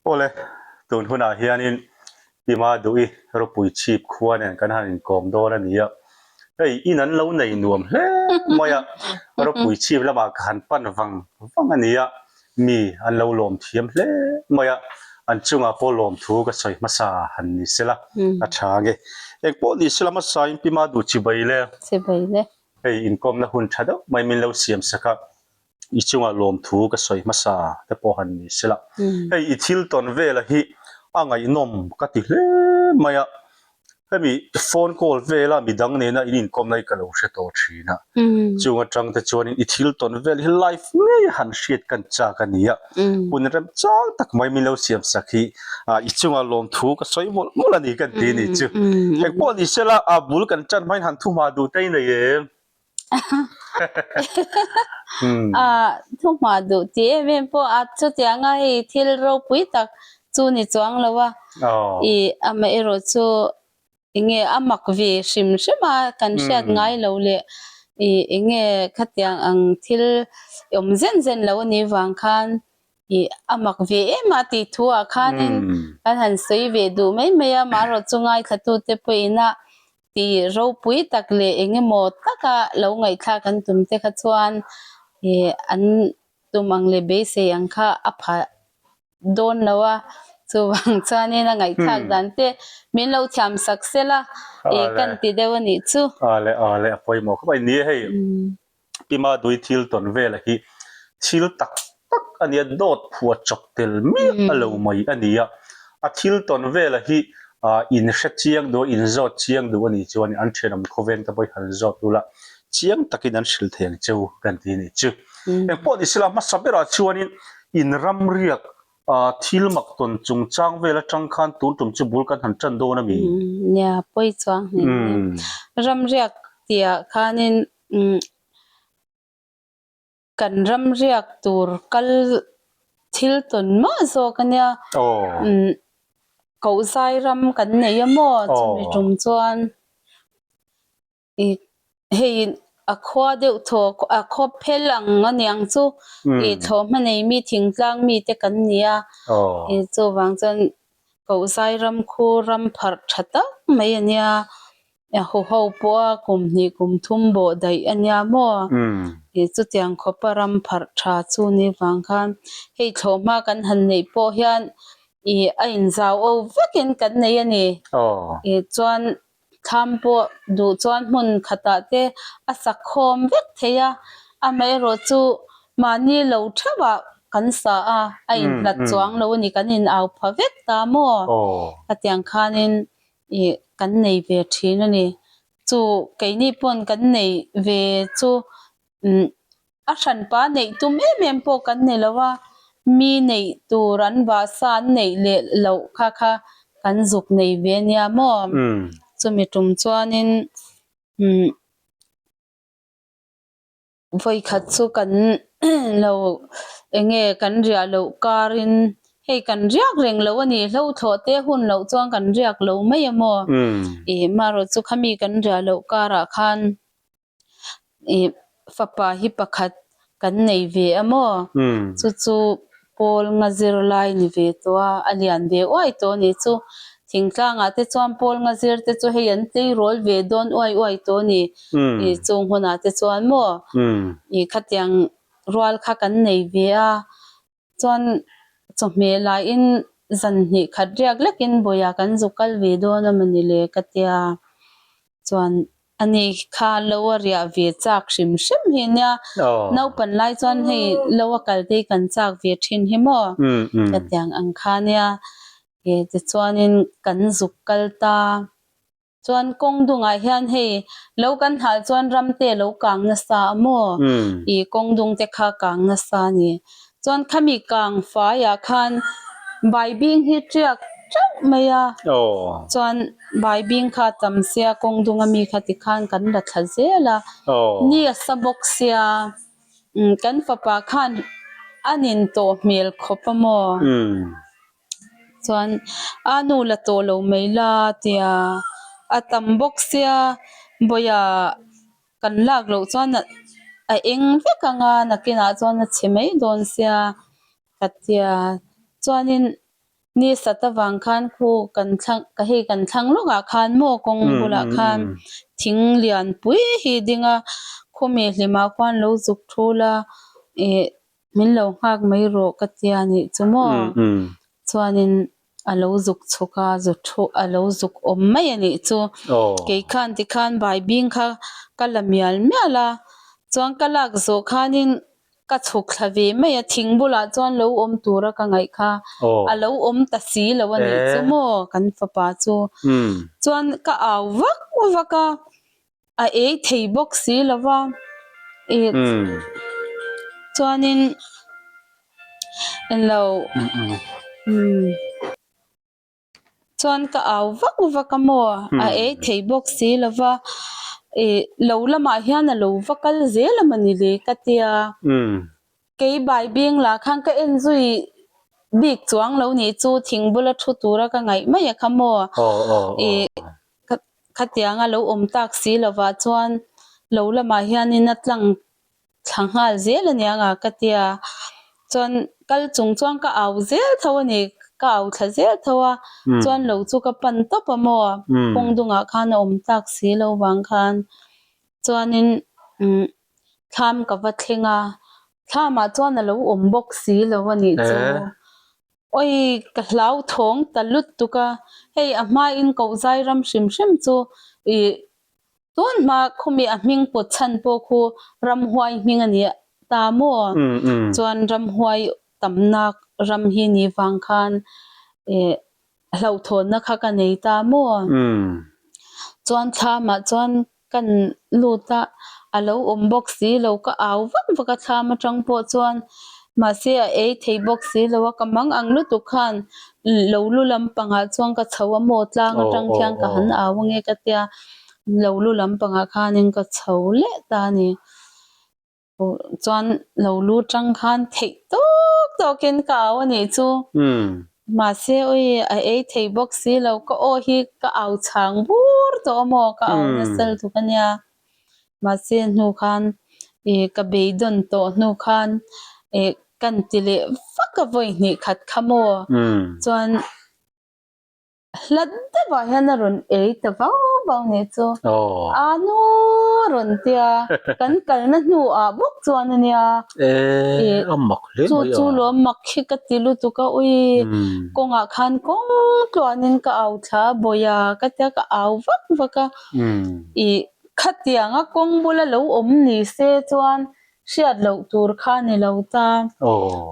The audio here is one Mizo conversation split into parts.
Awle, tun hunah hianin Pima Duhi ropui chhip khua nen kan han inkawm dawn a ni a, hei in an lo nei nuam hle mai a, ropui chhip lamah ka han pan vang vang a ni a, mi an lo lawm thiam hle mai a, an chungah pawh lawmthu ka sawi hmasa han ni sela a tha nge. Engpawh ni sela hmasain Pima Duh chibai le. Chibai le. Hei inkawmna hun tha deuh mai min lo siam sak a. I chunga lawmthu ka sawi hmasa te pawh han ni sela. Hei i thil tawn vela hi a ngaihnawm ka ti hle mai a, hemi phone call vela midang nena in inkawmna hi ka lo hre tawh thin a, chung atang te chuanin i thil tawn vel hi live ngei han hriat kan chak a ni a, hun remchang tak mai min lo siam sak hi i chunga lawmthu ka sawi mawlh mawlh a ni kan ti a ni chu. Engpawh ni sela a bul kan tan hmain han thu hma duh te i nei em? A thu hma duh ti em em pawh a chutianga hei thil ropui tak chu ni chuang lo a, ih amaherawh chu enge a mak ve hrim hrim a kan hriat ngai lo leh ih enge khatiang ang thil awm zen zen lo anih vang khan ih a mak ve em a tih thu ah khanin kan han sawi ve duh mai mai a amaherawh chu ngaithlatute pawhin a Tih ropui tak leh eng emaw taka lo ngaihthlak an tum te kha chuan ih an tum ang leh beisei ang kha a pha dawn lo a, chuvang chuanin a ngaihthlak dan te min lo thiam sak sel a, ih kan ti deuh a nih chu. Aw le aw le a pawimawh khawp a ni a hei. Pima Dui thil tawn vela hi thil tak tak a nia, dawt phuah chawp tel miah a lo mai a nia. A thil tawn vela hi in hre chiang duh a, in zawt chiang duh a nih chuan an thenawm khawveng te pawh hi han zawt ula, chiang takin an hrilh thei ang cheu kan ti a nih chu. Engpawh ni sela hmasa berah chuanin in ramriak thil mak tawn chungchang vel atang khan tun tum chu bul kan han tan dawn a mi? Nia, pawi chuang hnih ramriak tihah khanin Umm kan ram riak tur kal thil tawn mah zawk a nia. Umm kohzai ram kan nei a maw chumi tum chuan ih hei a khua deuh thaw a khaw phel ang a niang chu ih thlawhhma nei mi thingtlang mi te kan ni a ih chuvang chuan kohzai ram khu ram pharh tha tak mai a nia. A huho pawha kum hnih kum thum bawh daih a nia maw? Ih chutiang khawpa ram pharh tha chu ni vang khan hei thlawhhma kan han neih pawh hian ih a inzau o vekin kan nei a ni. Ih chuan thlam pawh duh chuan hmun khatah te a sak khawm vek thei a, amaherawh chu mahni lo theuhah kan sa a, a inhlat chuang lo a ni, kan in au pha vek ta maw? Khatiang khanin Ih kan nei ve thin a ni. Chu keini pawn kan nei ve chu umm a hranpa neih tum em em pawh kan ni lo a, mi neih tur an vahsa an neih leh loh kha kha kan zuk nei ve nia maw? Chumi tum chuanin umm. Vawikhat chu kan lo eng nge kan riah loh karin hei kan riak reng lo a ni hlo thlawh te hun loh chuan kan riak lo mai a maw ih marawh chu khami kan riah loh karah khan ih fapa hi pakhat kan nei ve a maw chu chu Pawl nga zirlai ni ve tawh a, a lian ve uai tawh a nih chu. Thingtlangah te chuan pawl nga zir te chu hei an tleirawl ve dawn uai uai tawh a ni. Ih chung hunah te chuan maw ih khatiang rual kha kan nei ve a, chuan chawhmeh laiin zan hnih khat riak lekin bawiah kan zu kal ve dawn a mawni le ka tia. Chuan ani kha lo a riah ve chak hrim hrim hi nia, naupan lai chuan hei lo a kal te hi kan chak ve thin hi maw? Hetiang ang kha nia, tichuanin kan zuk kal ta. Chuan kawng dungah hian hei lo kan hal chuan ram te lo kang nasa a maw? Ih kawng dung te kha kang nasa a ni. Chuan khami kang faiah khan baibing hi tiak teuh mai a, chuan baibing kha a tam sia kawng dung ami kha tikhan kan la thla zel a, ni a sa bawk sia kan fapa khan a nin tawh hmel khawp a maw? Chuan a nu la tawh lo mai la tia a tam bawk sia bawiha. Kan lak loh chuan a eng vek ang a, nakinah chuan a chhe mai dawn sia ka tia. Chuanin. Ni sat avang khan khu kan thlang ka hei kan thlang lawkah khan maw kawng bulah khan thing lian pui hi ding a, khumi hlimah khuan lo zuk thul a ih min lo nghak mai rawh ka tia nih chu maw chuanin a lo zuk chhuk a zu thu a lo zuk awm mai a nih chu kei khan tikhan baibing kha ka la mial mial a chuan ka lak zawh khanin Ka chhuk thla ve mai a, thing bulah chuan lo awm tura ka ngaih kha a lo awm ta si lo a nih chu maw kan fapa chu. Chuan ka au vak vak a, a ei thei bawk si lo va, ih chuanin englo umm. Chuan ka au vak vak a maw? A ei thei bawk si lo va, ih lo lamah hian a lo va kal zel a mawni le ka tia. Kei Baibing lah khan ka en zui bik chuang lo nih chu thing bula thu tura ka ngaih mai a kha maw? Ih khatianga lo awm tak si lovah chuan lo lamah hianin a tlang thla nghal zel a nia nga ka tia chuan kal chung chuan ka au zel tho a ni ka au thla zel tho a chuan lo chu ka pan tawp a maw kawng dungah khan a awm tak si lo vang khan chuanin umm thlam ka va thleng a thlamah chuan a lo awm bawk si lo a nih chu awi ka hlauthawng ta lutuk a hei a hmain kohzai ram hrim hrim chu ih Tun hma khumi a hming pawt chhan pawh khu ramhuai hming a ni ta maw? Chuan ramhuai tamna ram hi ni vang khan eh hlauhthawnna kha ka nei ta maw? Chuan thlamah chuan kan lut a, a lo awm bawk si lo, ka au vak vak a thlam atang pawh chuan mahse a ei thei bawk si lo a, ka mang ang lutuk khan lo lu lampangah chuan ka chho a maw tlang atang khian ka han au ange ka tia lo lu lampangah khanin ka chho leh ta a ni. Chuan lo lu tang khan theih tawk tawkin ka au a nih chu. Mahse awi a ei thei bawk si lo ka aw hi ka au chhang bur tawh a maw ka au nasa lutuk a nia. Mahse hnu khan ih ka beidawn tawh hnu khan ih kan ti leh vak a vawi hnih khat kha maw chuan hla deuhah hian a rawn ei ta vau vau nih chu a nu a rawn tia kan kalna hnuah bawk chuan a nia ih chu chu lawm mak hi ka ti lutuk a ui kawngah khan kawng tluanin ka au thla a bawih a ka tia ka au vak vak a. Ih, khatianga kawng bula lo awm ni se chuan hriat loh tur kha ni lo ta.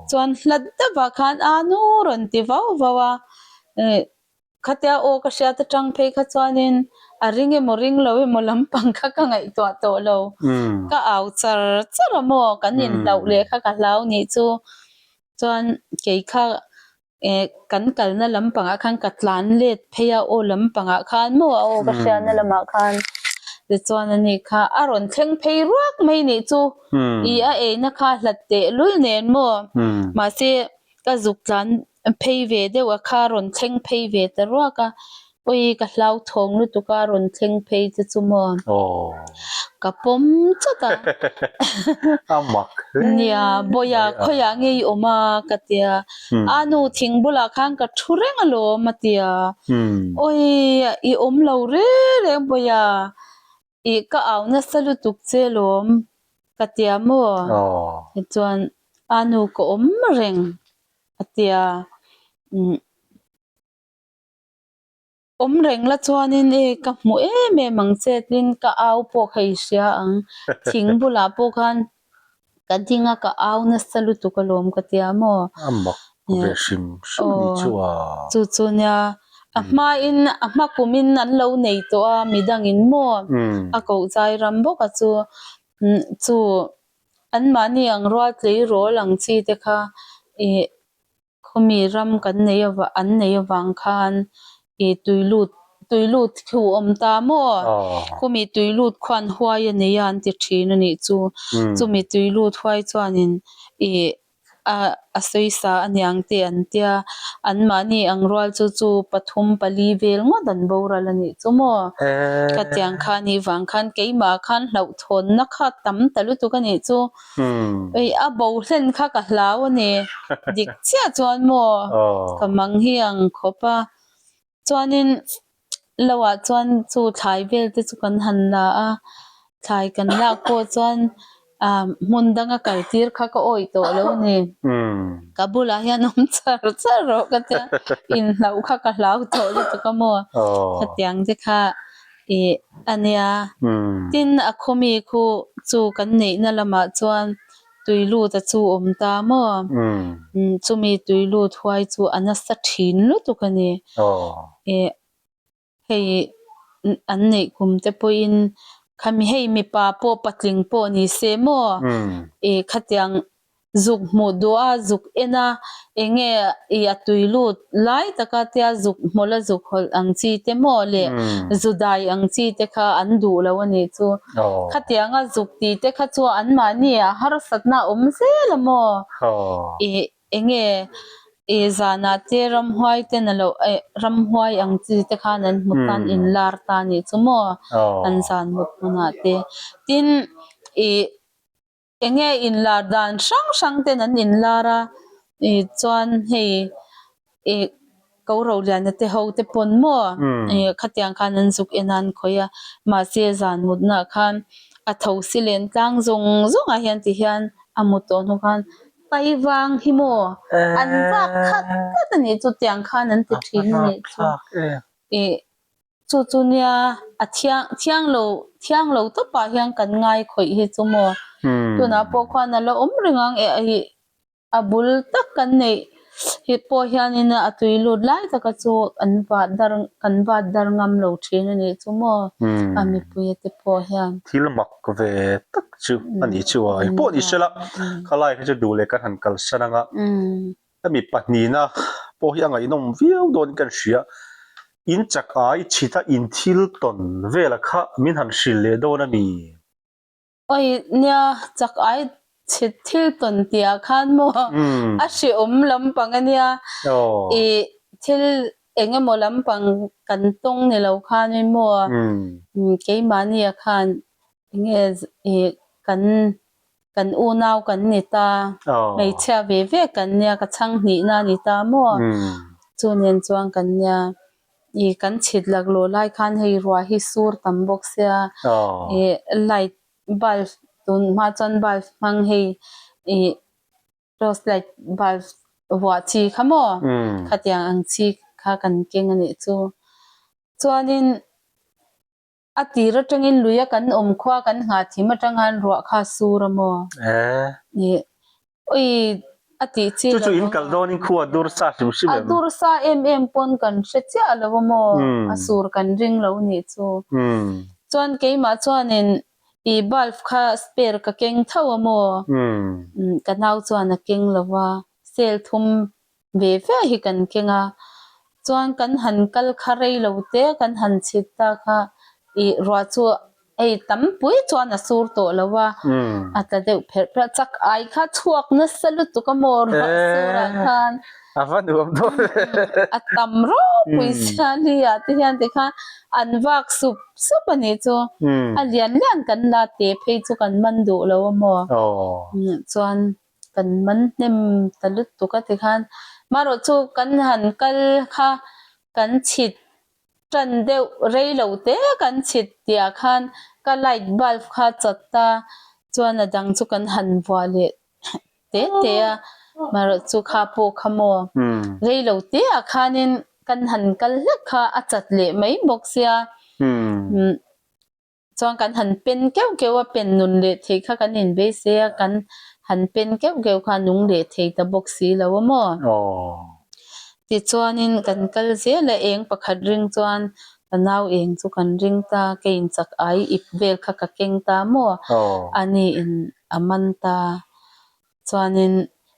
Chuan hlat deuhah khan a nu rawn ti vau vau a, ih, khatia aw ka hriat atang phei kha chuanin a ring emaw ring lo emaw lampang kha ka ngaihtuah tawh lo. Ka au char char a maw, kan inhlauh leh kha ka hlau nih chu. Chuan kei kha Eh kan kalna lampangah khan ka tlan let phei a aw lampangah khan maw a aw ka hriatna lamah khan tichuan ani kha a rawn thleng phei ruak mai nih chu ih a eina kha hlat teh lul nen maw mahse ka zuk tlan phei ve deuh a kha rawn thleng phei ve ta ruak a Awi ka hlauthawng lutuk a rawn thleng phei che chu maw? Ka pawm chawt a. A mak hle Nia, Bawiha khawiah nge i awm a? ka ti a. A nu thing bulah khan ka thu reng alawm a ti a. Awi i awm lo reng reng Bawiha, ih ka au nasa lutuk che alawm ka ti a maw? Tichuan a nu ka awm reng a ti a. Awm reng la chuanin e ka hmu em em ang che tin ka au pawh kha i hria ang. Thing bulah pawh khan ka ding a ka au nasa lutuk alawm ka tia maw. A mak ve hrim hrim ni chu a. Chu chu nia a hmain a hma kumin an lo nei tawh a midangin maw a koh zai ram bawk a chu chu anmahni ang rual tleirawl ang chi te kha ih Khawmi ram kan nei ava an nei avang khan ih tuilut tuilut khi u awm ta maw? Khawmi tuilut khuan huai a nei a an ti thin a nih chu. Chumi tuilut huai chuanin ih. A a sawisa aniang te an tia, anmahni ang rual chu chu pathum pali vel ngawt an boral a nih chu maw? Khatiang kha anih vang khan keimah khan hlauhthawnna kha tam ta lutuk a nih chu. Ei a bo hlen kha ka hlau a ni. Dik chiah chuan maw ka mang hi ang khawp a. Chuanin lo ah chuan chu thlai vel te chu kan han la a, thlai kan lak pawh chuan ah hmun danga kal tir kha ka awih tawh lo a ni. Ka bulah hian awm char char rawh ka tia, inhlauh kha ka hlau tawh lutuk a maw? Khatiang te kha ih a nia. Tin a khawmi khu chu kan neihna lamah chuan Tui lut a chu awm ta maw? Chumi tui lut huai chu a nasa thin lutuk a ni. Ih hei an neih kum te pawhin khami hei mipa pawh patling pawh ni se maw? Ih khatiang zuk hmuh duh a zuk en a eng nge ih a tui lut lai taka tia zuk hmawlh a zuk hawlh ang chi te maw leh zu dai ang chi te kha an duh lo a nih chu. Khatianga zuk tih te kha chu anmahni ah harsatna a awm zel a maw? Ih eng nge ih zanah te ramhuai ten a lo eh ramhuai ang chi te khan an hmu tan inlar ta a nih chu maw? An zan mut hmunah te. Tin ih Enge inlar dan hrang hrang ten an inlar a, ih chuan hei ih ko Roliana te ho te pawn maw ih khatiang khan an zuk en a an khawih a, mahse zan mutnaah khan a tho si len tlang zawng zawngah hian ti hian a mut tawh hnu khan Taivang hi maw an vak khat khat a nih chu tiang khan an ti thin a nih chu ih Chu chu nia a thiang thiang lo thiang lo tawpah hian kan ngai khawih hi chu maw. Tunah pawh khuan a la awm reng ang eh hi a bul tak kan neih hi pawh hianin a tui lut lai taka chu an vat dar kan vat dar ngam lo thin a nih chu maw a mipuia te pawh hian. Thil mak ve tak chu a nih chu a, engpawh ni sela khalai kha chu duh leh kan han kalsan ang a. Hemi pahnihna pawh hi a ngaihnawm viau dawnin kan hria. In chak ai chhita in thil tawn vela kha min han hrilh leh dawn a mi? Oi nia, chak ai chhit thil tawn tihah khan maw a hrehawm lampang a nia. I thil eng emaw lampang kan tawng ni lo khan maw keimahnia khan eng nge i kan Kan unau kan ni ta, hmeichhia ve ve kan nia, ka chhang hnihna a ni ta maw? Chu nen chuan kan nia, ih kan chhit laklawh lai khan hei ruah hi sur tam bawk sia, ih light bulb tun hma chuan bulb hmang hei ih torch light bulb vuah chi kha maw? Khatiang ang chi kha kan keng a nih chu. Chuanin. A tir atangin lui a kan awm khua kan nghah thim atang khan ruah kha a sur a maw? Ih ui a tih chi lo. Chu chu in kal dawn in khu a dur sa hrim hrim em? A dur sa em em pawn kan hre chiah lo a maw? A sur kan ring lo nih chu. Chuan keimah chuanin ih bulb kha spare ka keng tho a maw? Ka nau chuan a keng lo va, cell thum ve ve hi kan keng a, chuan kan han kal kha rei lo te kan han chhit ta kha ih ruah chu hei tam pui chuan a sur tawh lo a, a tla deuh pherh pherh a, chak ai kha chhuak nasa lutuk a maw ruah sur ah khan a va nuam dawn a tam ropui sia li ah te hian tikhan an vak sup sup a nih chu, a lian lian kan la te phei chu kan man duh lo a maw chuan. Kan man hnem ta lutuk a tikhan marawh chu kan han kal kha kan chhit tan deuh rei lo te kan chhit tihah khan ka light bulb kha chat ta chuan a dang chu kan han vuah leh te te a marawh chu kha pawh kha maw rei lo te ah khanin kan han kal hlek kha a chat leh mai bawk sia. Chuan kan han pen keuh keuh a, pen nun leh thei kha kan inbeisei a, kan han pen keuh keuh kha a nung leh thei ta bawk si lo a maw? Tichuanin kan kal zel a, eng pakhat ring chuan ka nau eng chu kan ring ta, ka inchak ai ip vel kha ka keng ta maw? Ani in a man ta. Chuanin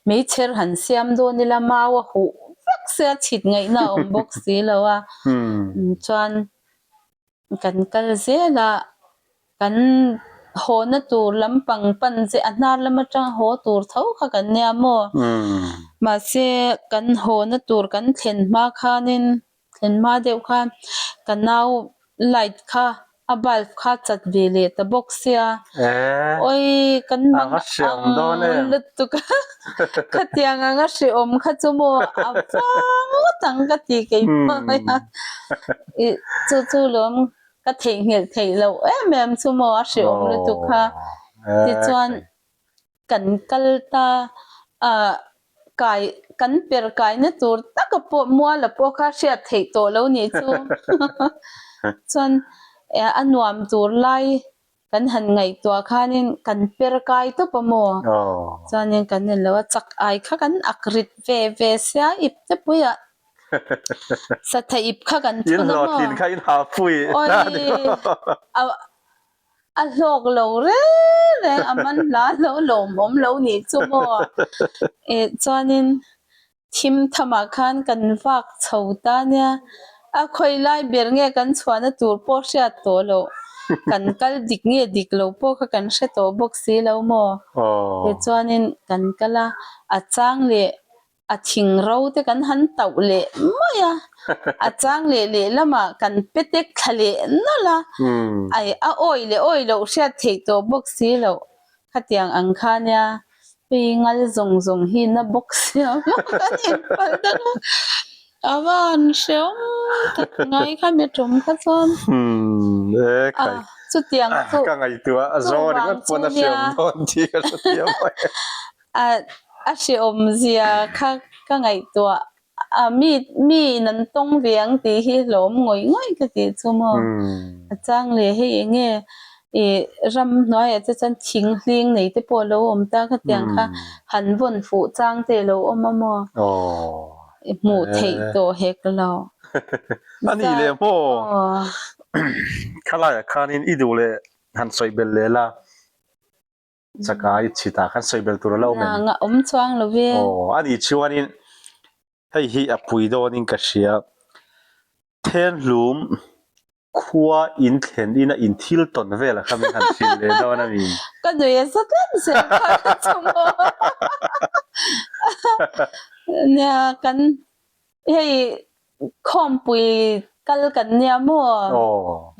meichher han siam dawn ila mau a huh vek sia chhit ngaihna a awm bawk si lo a, chuan Kan kal zel a, kan hawna tur lampang pan che a hnar lam atanga haw tur tho kha kan nia maw? Mahse kan hawna tur kan thlen hma khanin thlen hma deuh khan ka nau light kha a bulb kha chat ve leh ta bawk sia awi kan mang ang lutuk a khatiang anga hrehawm kha chu maw a vang ngawt ang ka ti kei pawh a ih chu chu lawm ka theihnghilh theih loh em em chu maw a hrehawm lutuk kha tichuan Kan kal ta a, kai kan per kaina tur taka pawh muala pawh kha hriat theih tawh lo nih chu. Chuan a nuam tur lai kan han ngaihtuah khanin kan per kai tawp a maw? Chuanin kan en lo a, chak ai kha kan ak rit ve ve sia ip te puiah satha ip kha kan thun a maw? In hlawhtlin kha in hahpui. Awi A hlawk lo reng reng a man hla lo lawmawm lo nih chu maw? Eh chuanin thim thamah khan kan vak chho ta nia, a khawi lai ber nge kan chhuahna tur pawh hriat tawh loh, kan kal dik nge dik lo pawh kha kan hre tawh bawk si lo maw? Tichuanin kan kal a, a chang leh A thing ro te kan han tauh leh mai a, a chang leh lehlamah kan pe tek thla leh nawlh a, ai a awi leh awi loh hriat theih tawh bawk si loh khatiang ang kha nia hei ngal zawng zawng hi na bawk sia maw kan inpalh tak a, a va han hrehawm tak ngai kha mi tum kha chuan a chutiang chu ka ngaihtuah a zawng ringawt pawn a hrehawm dawn tih ka hrethiam mai. A a hrehawm zia kha ka ngaihtuah a mi mi in an tawng ve ang tih hi hlawm ngawih ngawih ka tih chu maw. A chang leh hei eng nge ih ram hnuaiah te chuan thing hling nei te pawh a lo awm ta khatiang kha han vawn fuh chang te a lo awm a maw. I hmuh theih tawh hek lo. A nih leh maw. Khalaiah khanin i duh leh han sawi belh leh la. Chaka i chhitah khan sawi bel tur a lo awm em? Nga awm chuang lo ve. Aw, a nih chuanin hei hi a pui dawnin ka hria. Thenhlum khua in thlen ina in thil tawn vel a kha min han hrilh leh dawn a mi? Ka nui a za tlat zel kha ka chu maw. Nia kan hei Khawmpui kal kan nia maw?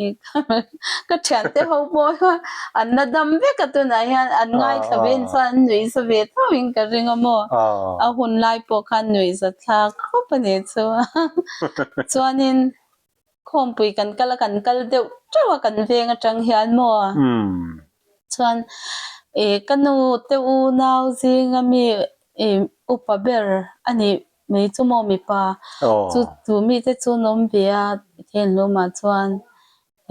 Ka thiante ho pawh hi an la dam vek a tunah hian an ngaithla ve in chuan an nuihza ve tho in ka ring a maw? A hun lai pawh khan nuihza thlak khawp a nih chu. Chuanin khawmpui kan kal a kan kal deuh teuh a kan veng atang hian maw? Chuan ih ka nu te unau zinga mi ih upa ber a nih Mai chu maw mipa chu chu mite chu an awm ve a thenhlawmah chuan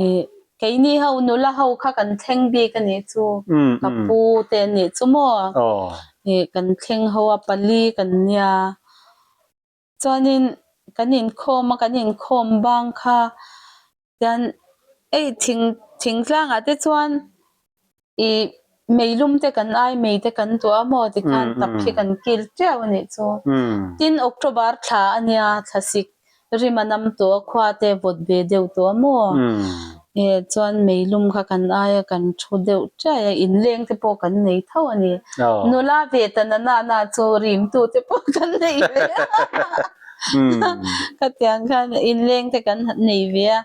ih keini ho nula ho kha kan thleng bik a nih chu ka pu te an nih chu maw ih kan thleng ho a pali kan nia chuanin kan inkhawm a kan inkhawm bang kha Chuan hei thing thingtlangah te chuan ih meilum te kan ai mei te kan tuah a maw tikhan tap hi kan kil ṭiau a nih chu. Tin October thla a nia thlasik rim a nam tawh a khua te vawt ve deuh tawh a maw ih chuan meilum kha kan ai a kan thu deuh ṭiai a inleng te pawh kan nei tho a ni. Nula ve ta na na na chu rimtu te pawh kan nei ve a. Khatiang khan inleng te kan nei ve a.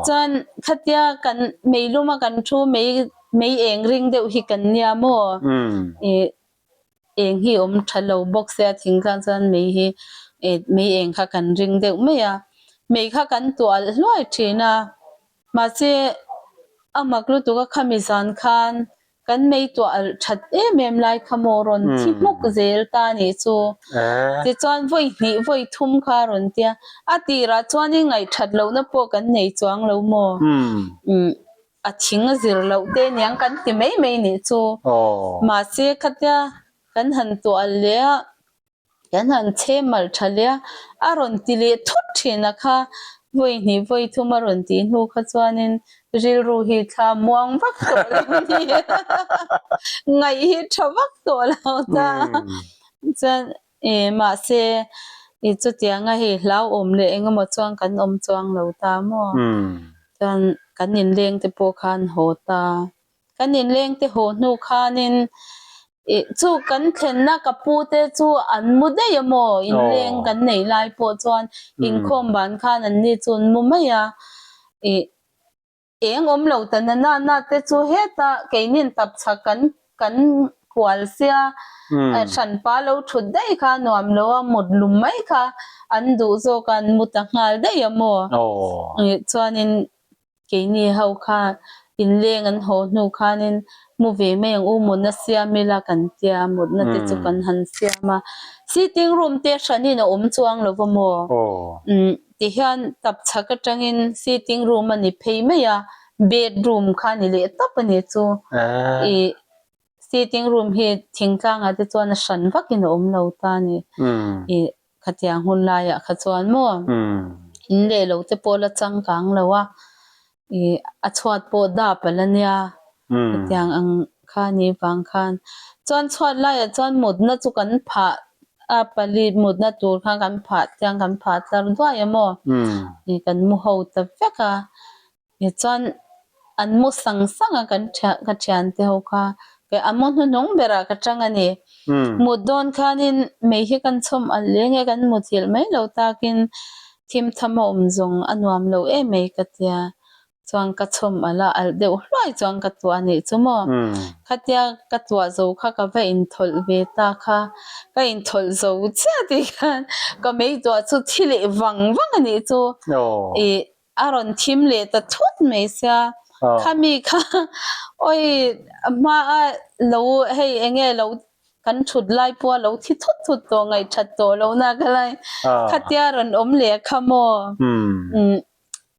Chuan khatia kan meilum a kan thu mei mei eng ring deuh hi kan nia maw? Ih eng hi awm tha lo bawk sia thingtlang chuan mei hi ih mei eng kha kan ring deuh mai a. Mei kha kan tuah hluai thin a. Mahse a mak lutuk a khami zan khan Kan mei tuah alh that em em lai kha maw rawn thi hmuk zel ta nih chu. Tichuan vawi hnih vawi thum kha a rawn tia. A tirah chuan i ngaihthat lohna pawh kan nei chuang lo maw? Umm a thing a zir loh te niang kan ti mai mai nih chu. Mahse khatia kan han tuah alh leh a. Kan han chhe mal tha leh a, a rawn ti leh thut thin a kha, vawi hnih vawi thum a rawn tih hnu kha chuanin rilru hi thla muang vak tawh lo a ni ngaih hi tha vak tawh lo ta chuan ih mahse ih chutianga hei hlauhawm leh eng emaw chuan kan awm chuang lo ta maw chuan kan inleng te pawh khan haw ta. Kan inleng te haw hnu khanin ih chu kan thlenna ka pu te chu an mu daih a maw? Inleng kan nei lai pawh chuan inkhawm ban khan an ni chu an mu mai a. Ih Eng awm lo ta na na na te chu heta keinin tapchhak kan kan kual sia hranpa lo thut daih kha nuam lo a mut lum mai kha an duh zawk a an mu ta nghal daih a maw? Chuanin keini ho kha inleng an haw hnu khanin mu ve mai ang u mutna siam ila kan tia mutna te chu kan han siam a sitting room te hranin a awm chuang lo va maw? Tihian tapchhak atangin sitting room a ni phei mai a, bedroom kha a ni leh tawp a ni chu. Ih sitting room hi thingtlangah te chuan a hran vakin a awm lo ta a ni. Ih khatiang hun laiah kha chuan maw in leh lo te pawh la changkang lo a, ih a chhuat pawh dap a la nia hetiang ang kha a nih vang khan chuan chhuat laiah chuan mutna chu kan phah a pali mutna tur khan kan phah chiang kan phah tlar duai a maw ih kan mu ho ta vek a tichuan an mu sang sang a kan thian ka thiante ho kha a mu hnuhnung berah ka tang a ni mut dawn khanin mei hi kan chhawm alh leh nge kan muthilh mai lo takin thim tham a awm zawng a nuam lo em mai ka tia. Chuan ka chhawm alh a, alh deuh hluai chuan ka tuah anih chu maw? Khatia ka tuah zo kha ka va inthawlh ve ta kha, ka inthawlh zo chiah tih khan ka mei tuah chu thi leh vang vang anih chu. Ih a rawn thim leh ta thut mai sia, khami kha awi hma a lo hei enge lo kan thut lai pawh a lo thi thut thut tawh ngaihthat tawh loh na ka lai khatia rawn awm leh kha maw?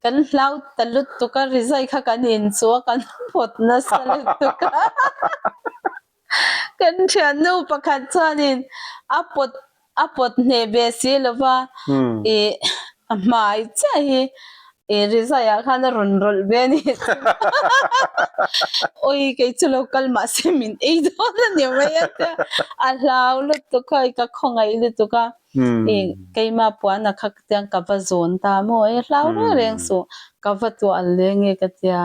Kan hlau ta lutuk a, rizai kha kan inchu a, kan phawt nasa lutuk a. Kan thiannu pakhat chuanin a pawt a pawt hneh ve si lova ih a hmai chiah hi ih rizai ah khan a rawn rawlh ve a ni. Awi kei chu lo kal mahse min ei dawn a ni mai a tia a hlau lutuk a, ka khawngaih lutuk a. Ih keimah puan a kha tiang ka va zawn ta maw e hlau reng reng suh ka va tuah alh leh nge ka tia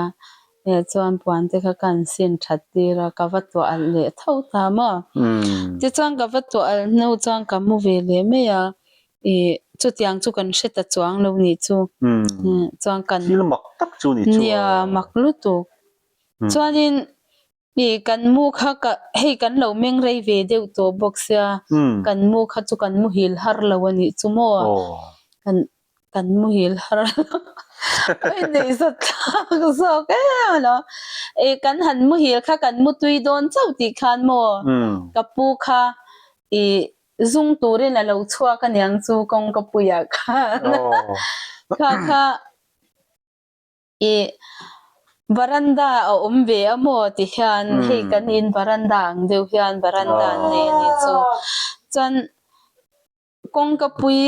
eh chuan puan te kha ka han sin that tir a ka va tuah alh leh tho ta maw tichuan ka va tuah alh hnu chuan ka mu ve leh mai a ih chutiang chu kan hre ta chuang lo nih chu chuan kan thil mak tak chu ni chu nia mak lutuk chuanin Ih kan mu kha ka hei kan lo meng rei ve deuh tawh bawk sia kan mu kha chu kan muhil har lo a nih chu maw kan kan muhil har lo a inneih zat thlak zawk em a lo ih kan han muhil kha kan mu tui dawn chauh tih khan maw ka pu kha ih zung turin a lo chhuak a niang chu kawngka puiah khan kha kha Ih varanda a awm ve a maw ti hian hei kan in varanda ang deuh hian varanda an nei a nih chu. Chuan kawngka pui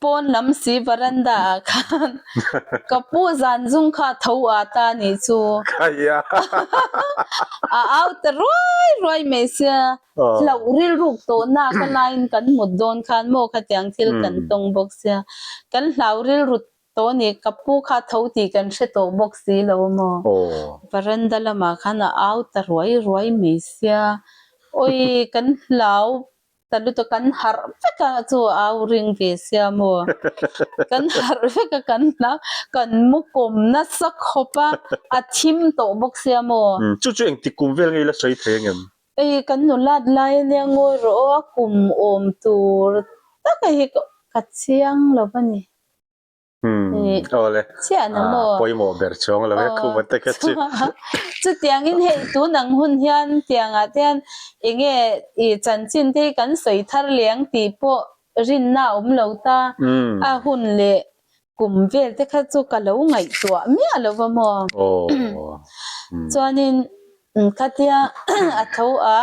pawn lam si varanda ah khan ka pu zan zung kha a tho at a nih chu. A au ta ruai ruai mai sia hlauh rilruk tawh nak a laiin kan mut dawn khan maw khatiang thil kan tawng bawk sia kan hlau rilru Tawni ka pu kha tho tih kan hre tawh bawk si lo a maw? Varanda lamah khan a au ta ruai ruai mai sia. Awi kan hlau ta lutuk a, kan harh vek a chu a au ring ve sia maw? Kan harh vek a kan hlau, kan mu kawm nasa khawp a, a thim tawh bawk sia maw? Chu chu engtik kum vel nge i la sawi thei angem? Hei kan nulat lai ania ngawi rawh aw, a kum awm tur taka hi ka chiang lo a ni. Awle pawimawh ber chuang lo e khuma te kha chu. Chutiangin hei tun ang hun hian tiangah te hian enge i chanchin te hi kan sawi thar leh ang tih pawh rinna a awm lo ta. A hun leh kum vel te kha chu ka lo ngaihtuah miah lo va maw. Chuanin khatia a tho a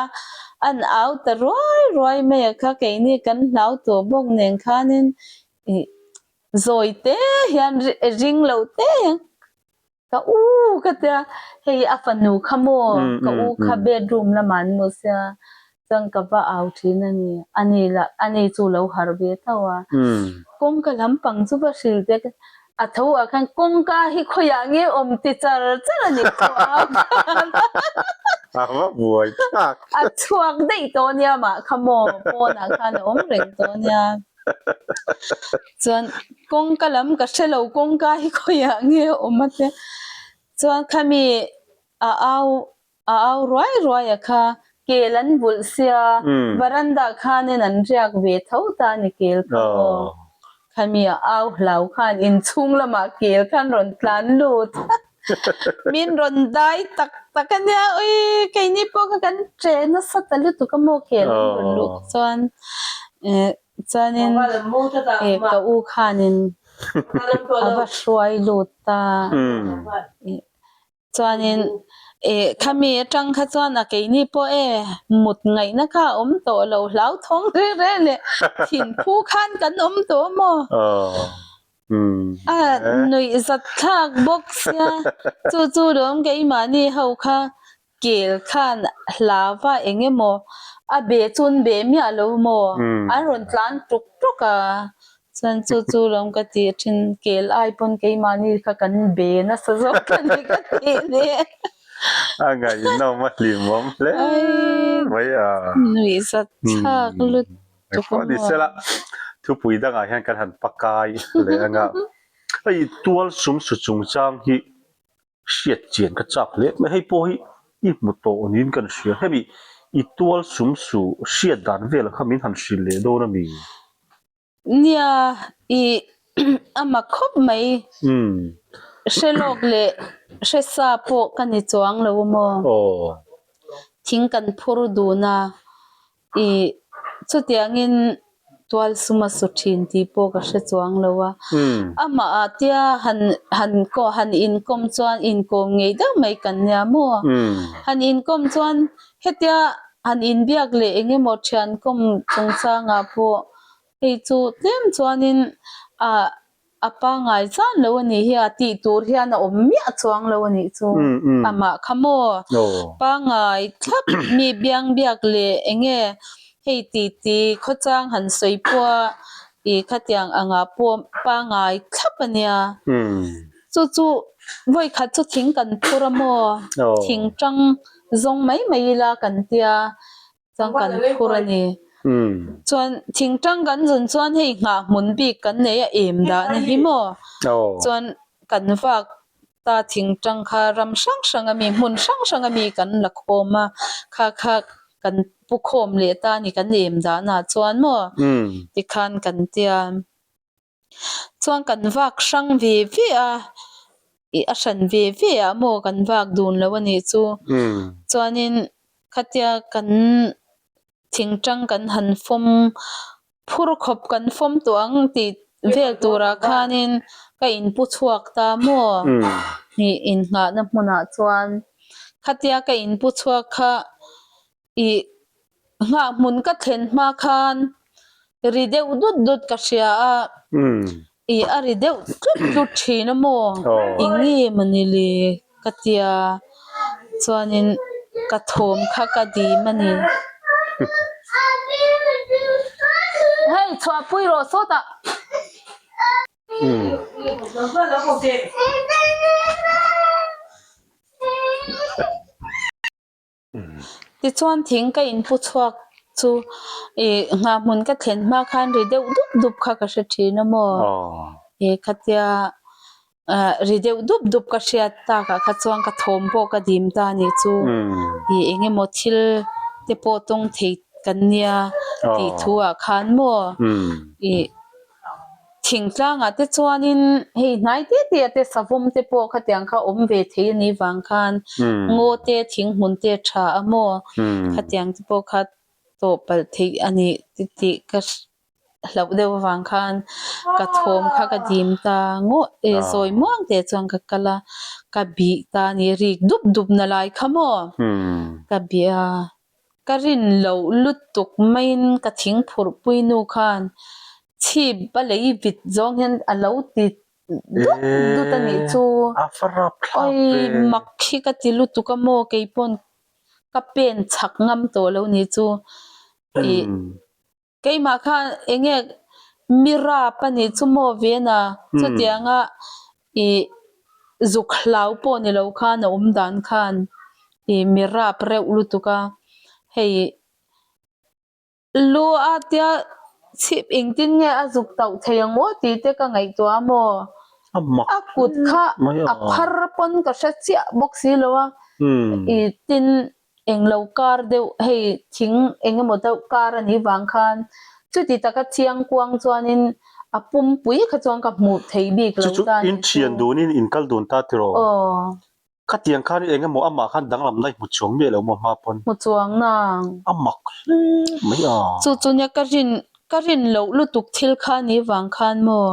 an au ta ruai ruai mai a kha keini kan hlau tawh bawk nen khanin Ih zawi te hian ring lo te hian ka u ka tia hei a fanu kha maw ka u kha bedroom lamah an mu sia chuan ka va au thin a ni ani lah ani chu lo harh ve tho a kawngka lampang chu va hrilh te a tho ah khan kawngka hi khawiah nge awm ti char char a ni chu au khan. A va buai thlak. A chhuak daih tawh nia mah kha maw pawnah khan a awm reng tawh nia. Chuan kawngka lam ka hre lo kawngka hi khawiah nge a awm a tia. Chuan khami a au a au ruai ruai a kha kel an vulh sia varanda khanin an riak ve tho ta a ni kel kha maw. Khami a au hlau khan inchhung lamah kel khan rawn tlan lut min rawn dai tak tak a nia ui keini pawh kha kan che nasa ta lutuk a maw kel an rawn luh chuan eh chuanin eh ka u khanin a va hruai lut ta eh Chuanin eh khami atang kha chuan a keini pawh e mut ngaihna kha a awm tawh lo hlauthawng reng reng leh thinphu khan kan awm tawh a maw? A nuih zat thlak bawk sia chu chu lawm keimahni ho kha kel khan hlava eng emaw a be chun be miah lo maw an rawn tlan tuk tuk a Chuan chu chu lawm ka ti thin, kel ai pawn keimahni kha kan be nasa zawk a ni ka tih ni. A ngaihnawm a hlimawm hle mai a. Nuih zat thlak lutuk a maw. Sela thupui dangah hian kan han pakai leh anga hei tual sum su chungchang hi hriat chian ka chak hle mai. Hei pawh hi i hmu tawh niin kan hria. Hemi i tual sum su hriat dan velah kha min han hrilh leh dawn a mi? Nia, i a mak khawp mai. Hre lawk leh hre sa pawh ka ni chuang lo maw? Thing kan phur dun a, i chutiangin tual sum a su thin tih pawh ka hre chuang lo a. Amah ah tia han han han inkawm chuan inkawm ngei deuh mai kan nia maw? Han inkawm chuan hetia han inbiak leh eng emaw thian kawm chungchangah pawh hei chu tlem chuanin ah a pangngai zan lo a nih hi a tih tur hian a awm miah chuang lo a nih chu amah kha maw pangngai thlap mi biang biak leh eng nge hei ti ti khawchang han sawi pawh a ih khatiang angah pawh pangngai thlap a nia chu chu vawi khat chu thing kan phur a maw thing tang zawng mai mai ila kan tia chuan kan phur a ni. Chuan thingtang kan zun chuan hei nghah hmun bik kan nei a em dahna hi maw? Chuan kan vak ta thingtang kha ram hrang hrang ami hmun hrang hrang ami kan la khawm a, kha kha kan pu khawm leh ta a ni kan em dahna chuan maw? Tikhan kan tia. Chuan kan vak hrang ve ve a, ih a hran ve ve ah maw kan vak dun lo a nih chu. Chuanin khatia kan thingtang kan han fawm phur khawp kan fawm tawh ang tih vel turah khanin ka inpu chhuak ta maw ih innghahna hmunah chuan khatia ka inpu chhuak kha Ih, nghah hmun ka thlen hma khan ri deuh dut dut ka hria a, ih a ri deuh tlut tlut thin a maw? Eng nge mawni le ka tia, chuanin ka thawm kha ka dim a ni. Hei chhuahpui rawh sawtah. Tichuan thing ka inpu chhuak chu ih nghah hmun ka thlen hma khan ri deuh dup dup kha ka hre thin a maw? Ih khatia ah ri deuh dup dup ka hriat takah kha chuan ka thawm pawh ka dim ta a nih chu ih eng emaw thil te pawh tawng thei kan nia tih thu ah khan maw ih. Thingtlangah te chuanin hei hnai te te ah te savawm te pawh khatiang kha awm ve thei a nih vang khan ngaw te thing hmun te a tha a maw khatiang te pawh kha tawh palh theih a nih tih ka hlauh deuh avang khan ka thawm kha ka dim ta ngawh e zawi muang te chuan ka kal a ka bih ta a ni rik dup dup na lai kha maw ka bih a. Ka rin loh lutuk maiin ka thing phurhpui nu khan chhip a lei vit zawng hian a lo ti dut dut a nih chu. Awi mak hi ka ti lutuk a maw keipawn ka pen chhak ngam tawh lo nih chu. Ih Keimah kha eng nge mi rap a nih chu maw Vena chutianga ih zuk hlau pawh ni lo khan a awm dan khan. Ih mi rap reuh lutuk a, hei lu a tia chhip engtin nge a zuk tauh thei ang aw tih te ka ngaihtuah a maw? A kut kha a phar pawn ka hre chiah bawk si lo a, ih tin englo kar deuh hei thing eng emaw deuh kar a nih vang khan chuti taka chiang kuang chuanin a pumpui kha chuan ka hmuh thei bik lo Chu chu ta a in nih thian chu. dunin in kal dun ta tiraw? Aw. Khatiang khan eng emaw amah khan danglamna i hmu chuang miah lo maw hma pawn? Hmu chuang nang. A mak hle mai a. Chu chu nia ka rin ka rin loh lutuk thil kha ni vang khan maw?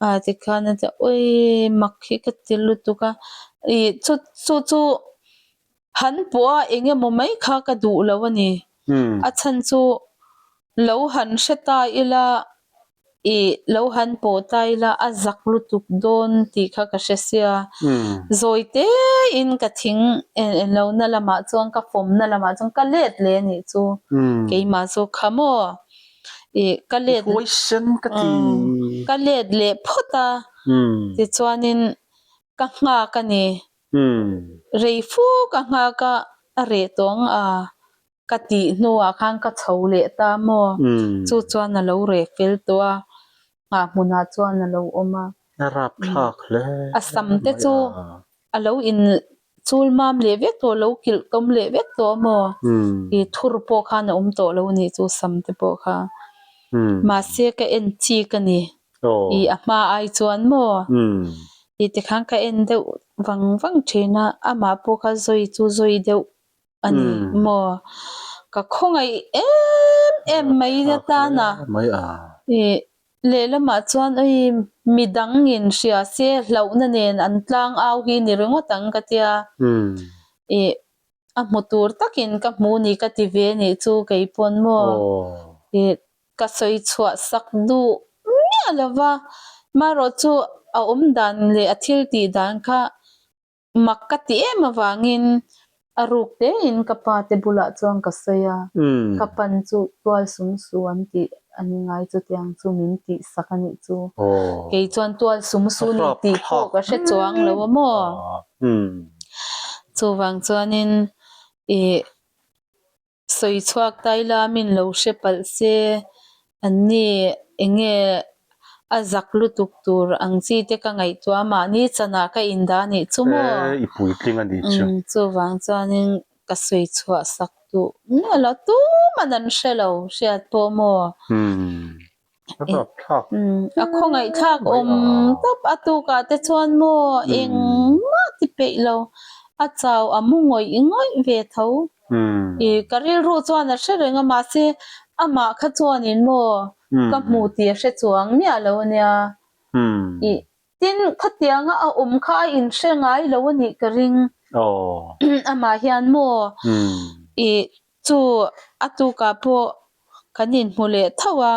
A tikhan a ti awi mak hi ka ti lutuk a. Ih chu chu chu Han pawh a eng emaw mai kha ka duh lo a ni. A chhan chu lo han hre ta ila ih lo han pawh ta ila a zak lutuk dawn tih kha ka hre sia. Zawi tein ka thing en lo na lamah chuan ka fawm na lamah chuan ka let leh a nih chu. Keimah chu kha maw ih ka let ka let leh phawt a tichuanin ka nghak a ni. Rei fu ka nghak a, a reh tawh ang a, ka tih hnuah khan ka chho leh ta maw? Chu chuan a lo reh fel tawh a, nghah hmunah chuan a lo awm a. A rapthlak hle A sam te chu a lo in chul mam leh vek tawh, a lo kilh tawm leh vek tawh a maw? I thur pawh khan a awm tawh lo a nih chu sam te pawh kha. Mahse ka en chik a ni. I a hma ai chuan maw? I tikhan ka en deuh vang vang thin a, amah pawh kha zawi chu zawi deuh a ni maw? Ka khawngaih em em mai atan a. I lehlamah chuan ui midang in hria se hlauhna nen an tlang au hi ni ringawt ang ka tia. I a hmu tur takin ka hmu ni ka ti ve nih chu kei pawn maw? I Ka sawi chhuah sak duh miah lo va, marawh chu a awm dan leh a thil tih dan kha mak ka ti em avangin a ruk tein ka pa te bulah chuan ka sawi a, ka pan chu tual sum su an tih a ni ngai chutiang chu min tih sak a nih chu. Kei chuan tual sum su ni tih pawh ka hre chuang lo a maw? Chuvang chuanin ih Sawi chhuak ta ila min lo hre palh se, an ni enge a zak lutuk tur ang chi te ka ngaihtuah a, mahni chanah ka indah a nih chu maw? E, i puitling a nih chu. Umm, chuvang chuanin ka sawi chhuah sak duh miah lo, tuman an hre lo hriat pawh maw? Umm. A khawngaihthlak awm tawp a tukah te chuan maw engmah ti peih lo a chau a mu ngawih ngawih ve tho. Ih ka rilru chuan a hre reng a mahse amah kha chuanin maw ka hmu tih a hre chuang miah lo ania. Ih tin khatianga a awm kha a inhre ngai lo a nih ka ring. Amah hian maw ih Chu a tukah pawh kan inhmu leh tho a,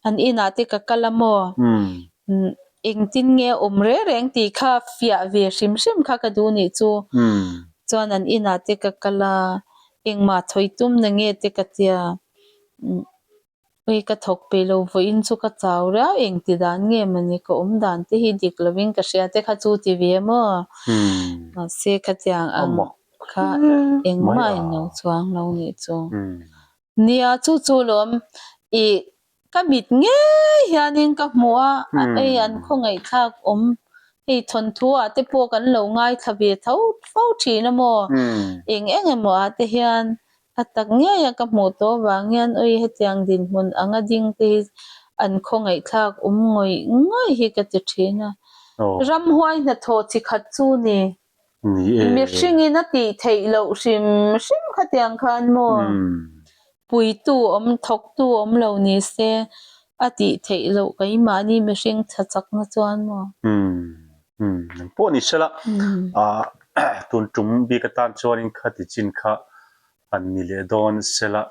an inah te ka kal a maw? Engtin nge awm reng reng tih kha fiah ve hrim hrim kha ka duh nih chu. Chuan an inah te ka kal a, engmah thawi tum na nge te ka tia. Ui ka thawk peih lo vawiin chu ka chau riau engti dan nge mawni ka awm dan te hi dik lovin ka hria te kha chu ti ve maw mahse khatiang ang kha engmah in lo chuang lo nih chu nia chu chu lawm i ka mit ngei hianin ka hmu a hei an khawngaihthlak awm hei thawnthu ah te pawh kan lo ngaithla ve tho fo thin a maw eng eng emaw ah te hian A tak ngei a ka hmuh tawh avang hian ui hetiang dinhmun anga ding te hi an khawngaihthlak awm ngawih ngawih hi ka ti thin a. Ramhuai hnathawh chi khat chu ni. Mihringin a tih theih loh hrim hrim khatiang khan maw puitu awm thawktu awm lo ni se a tih theih loh keimahni mihring tha chakna chuan maw. Pawh ni sela tun tum bik atan chuanin khati chin kha han ni leh dawn sela.